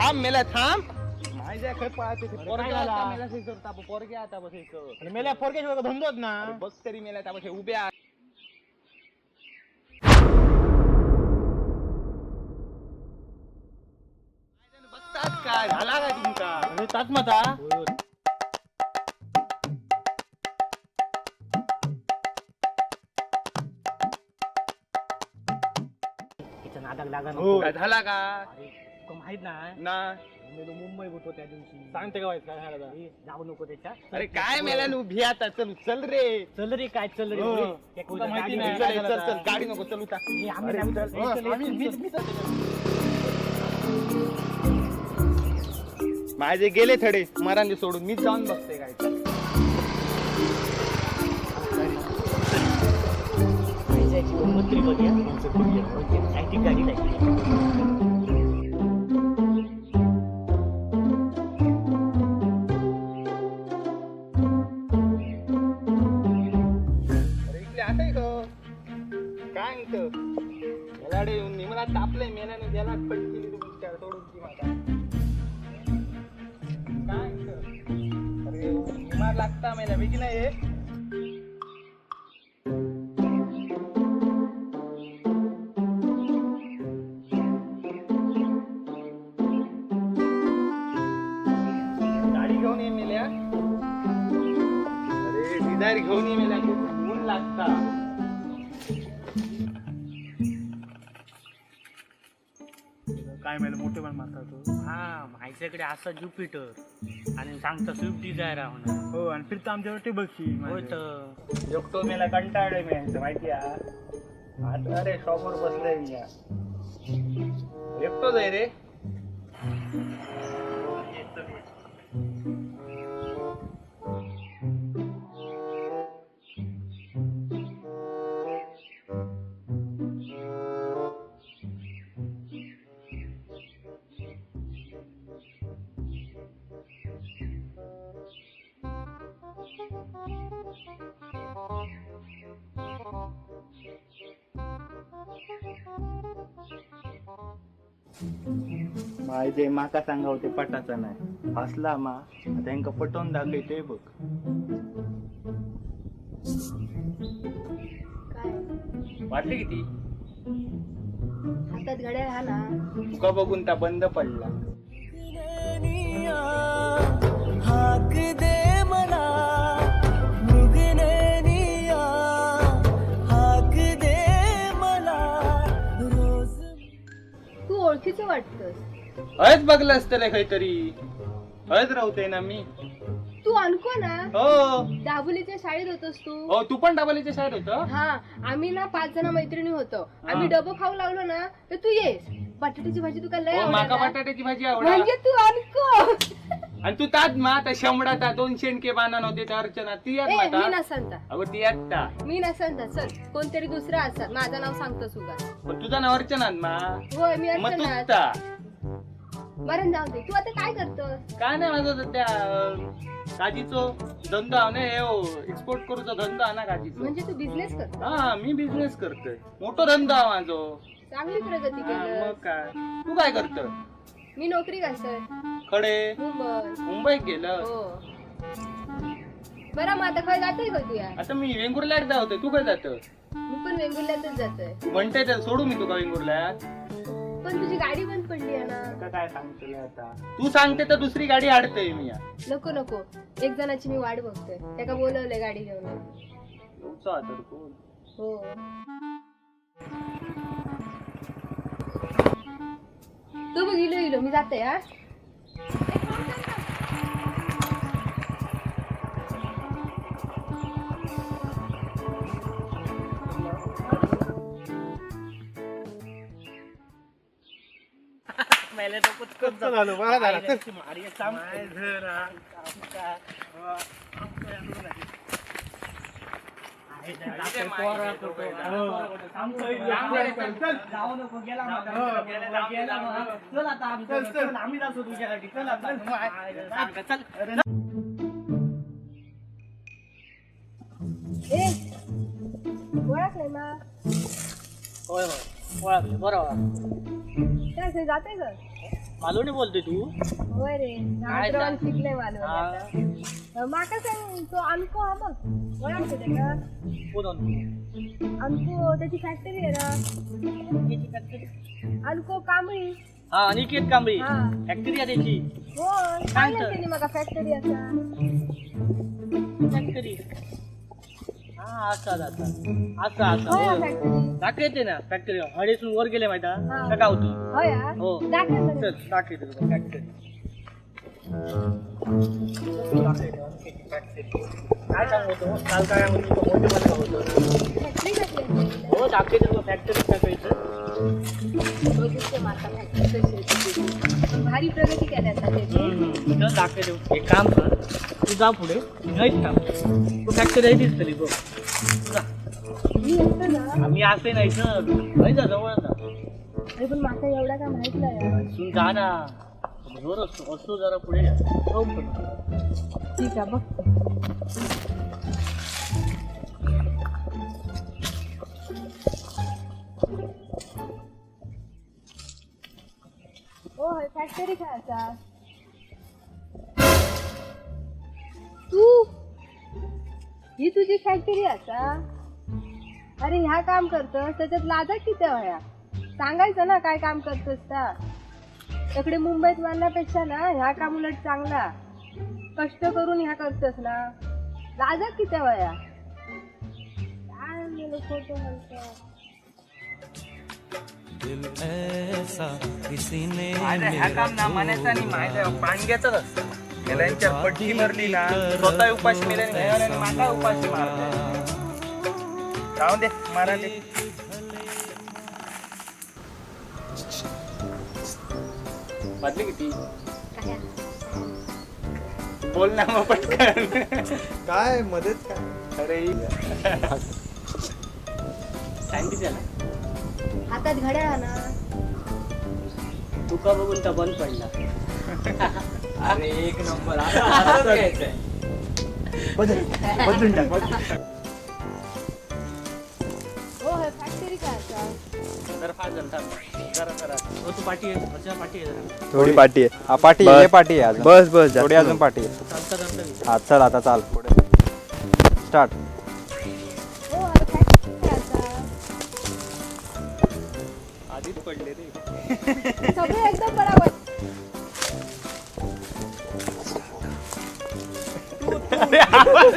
थांब मेला थांब. माझ्या खर पाहते ते पोरगे काय झाला? आता मेला थंयसर ताप पोरगे आता बस थंयसर. आणि मेल्या पोरग्याशिवाय का धंदोच ना. अरे बघ तरी मेला ताप हे उभ्या. बघतात काय झाला काय तुमका? अरे ताच मता. तिच्या नादाक लागा हो. नको. काय झाला का? अरे तुका माहित नाही, ना. मेलो मुंबई होतो त्या दिवशी. सांगते का वाईट काय झालं आता? ए, जाऊ नको त्याच्या. अरे काय मेला उभी आता, चल चल रे. चल रे, काय चल रे. हो. रे, त्या तुला माहिती गाडी नाही. नाही. चल काय चल झालं चल आता? गाडी नको, चल उता. ए, आम्ही अरे, नाही उतरत. हो, ए, चल, ए, आम्ही- चल, मी- माझे गेले थडे मरांदे सोडून, मीच जाऊन बघते काय ते. जायची गंमत तरी बघूया. काय ती गाडी नाही. अरे इकडे आता इथं काय इथं मेलाडे येऊन मी मला तापलंय मेल्याने गेला कट केली तुमची सोडून ती माझा काय इथं? अरे मार लागता मेल्या बेगी नाही हे. गाडी घेऊन ये मेल्या. अरे डिझायर घेऊन ये मेल्या, खूप ऊन लागता. काय मेलं मोठे पण मारता तो. हा, माझ्याकडे असा ज्युपिटर आणि सांगता स्विफ्ट डिझायर आहे होणार. हो, आणि फिरता आमच्यावर टेबलची. होय तर. एकटो मेला कंटाळलोय मी यांचं माहिती आहे. आता अरे शॉपवर बसलोय मी या. एकटोच आहे रे. माझे माका सांगा होते पटाचा नाही हसला मा, आता यांका पटवून दाखवतोय बघ. काय? वाटले किती? हातात घड्याळ हा ना. तुका बघून त्या बंद पडला. हाक दे मला मृगनैनिया, हाक दे मला रोज. तू ओळखीचं वाटतस. हयच बघलं असतं रे काहीतरी, हयच राहते ना मी. तू अनको ना? हो. दाबोलीच्या शाळेत होतस तू. हो, तू पण डबलीच्या शाळेत होत. हा, आम्ही ना 5 जण मैत्रिणी होतो. आम्ही डबो खाऊ लागलो ना तर तू येस बटाट्याची भाजी तुका लय हो, माका आवडता. बटाट्याची भाजी आवडा. म्हणजे तू अनको. आणि तू तात मा त्या शंभडा ता दोन शेंडके बांधा नव्हते त्या अर्चना ती यात ए, मी माता. नसंता. अगं ती यात ता. मी नसंता, चल कोणतरी दुसरा असत, माझं नाव सांगतो सुगा. पण तुझं नाव अर्चना मा. होय, मी मग अर्चना. तूच ता. बरं जाऊ दे, तू आता काय करतोस? काय नाही, माझं सध्या काजीचो धंदो आहे ना, हे एक्सपोर्ट करूचो धंदो आहे ना काजीचो. म्हणजे तू बिझनेस करतो? हा, मी बिझनेस करतोय, मोठो धंदो आहे माझो. चांगली प्रगती हा, केलं. मग काय, तू काय करतोय? मी नोकरी करतोय. खडे? मुंबई. मुंबईत गेलं? हो. बरं, मग आता खय जातोय का तू यार? आता मी वेंगुर्ल्यात जातोय, तू काय जात? मी पण वेंगुर्ल्यातच जातोय. तू म्हणते तर सोडू मी तुका वेंगुर्ल्यात. पण तुझी गाडी बंद पडली आहे ना. तुका काय सांगतोय आता? तू सांगते तर दुसरी गाडी हाडतोय मी या. नको नको, एक जणाची मी वाट बघतोय, त्याका बोलवलंय गाडी घेऊन. येऊचा तर कोण? हो, तू बघ इलो इलो, मी जाते हा. मेल्या तर कुचकच झालं, बरं झालं. चल. अरे सांग. जाऊ नको, गेला म्हातारा. गेला म्हातारा. चल आता आमचं, चल आम्ही जातो तुझ्यासाठी, चल आता चल. ए, ओळखलंय ना? होय होय, ओळखलं, बरोबर. काय जाते ग. मालवणी बोलतोय तू? होय रे, काय रात्रभर सांग? शिकले मालवणी आता. माका सांग, तो अंको हा बघ, ओळखतो त्याका? कोण अंको? अंको, त्याची फॅक्टरी आहे ना. अनिकेतची फॅक्टरी? अंको कांबळी. हा, अनिकेत कांबळी. हा. फॅक्टरी आहे त्याची? हो, सांगलं त्यांनी माका फॅक्टरी असा. फॅक्टरी हा, असा असा असा असा. होय होय. फॅक्टरी. दाखवते ना फॅक्टरी. हडेसून वर गेले माहिती हा. का गावतो. होय हा? हो. दाखव मला. चल, दाखवते तुला फॅक्टरी. काय सांगतो, काल काय म्हणतो, मोठे मला होतं. फॅक्टरी कसली आहे? हो, दाखवते तुला फॅक्टरी दाखवायचं. बघूच माका फॅक्टरी कशी आहे ती. पण भारी प्रगती केली आता त्याची. चल, दाखवते. एक काम कर, तू जा पुढे, नाहीच थांब. तू फॅक्टरी आहे दिसतली बघ, जा. मी एकटं जा? आम्ही असे नाही सर, नाही, जा, जवळ जा. अरे पण माका एवढा काय माहित नाही. इथून जा ना, जोर असतो असतो, जरा पुढे जा. हो, पण. ठीक आहे, बघ. ओ होय, फॅक्टरी काय असा? तू ही तुझी फॅक्टरी असा? अरे ह्या काम करतस त्याच्यात लाजा किती होया? सांगायचं ना काय काम करतस ता. तकडे मुंबईत मारण्यापेक्षा ना ह्या काम उलट चांगला. कष्ट करून ह्या करतस ना, लाजा किती वया. काय मेलं खोटं म्हणतो. दिल ऐसा किसी ने माझं ह्या काम ना मनाचं आणि माझ्या पांग्याचंच असतं. मेल्यांच्या पट्टी मरली ना, स्वतः उपाशी मेल्या आणि मेल्याने माका उपाशी मारले. राहून दे, मारा दे. वाजले किती? काय? बोल ना मग पटकन. काय मध्येच काय? अरे. टाइम किती झाला? हातात घड्याळ आहे ना. तुका बघून तर बंद पडला. अरे एक नंबर. बदल, बदलून टाक, बदलून टाक. हो होय, फॅक्टरी काय असा? जरा फास्ट झालं, थांब. जरा जरा. हो, तू पाठी आहे, अच्छा, पाठी आहे जरा. थोडी पाठी आहे, हा पाठी आहे, बस. हे पाठी आहे अजून. बस बस, जास्त थोडी अजून नको. पाठी आहे. चालता चालता विचार. हा, चल आता चाल पुढे, स्टार्ट. हो होय, फॅक्टरी काय असा? आधीच पडले रे. सगळे एकदम बरोबर. अरे आवाज.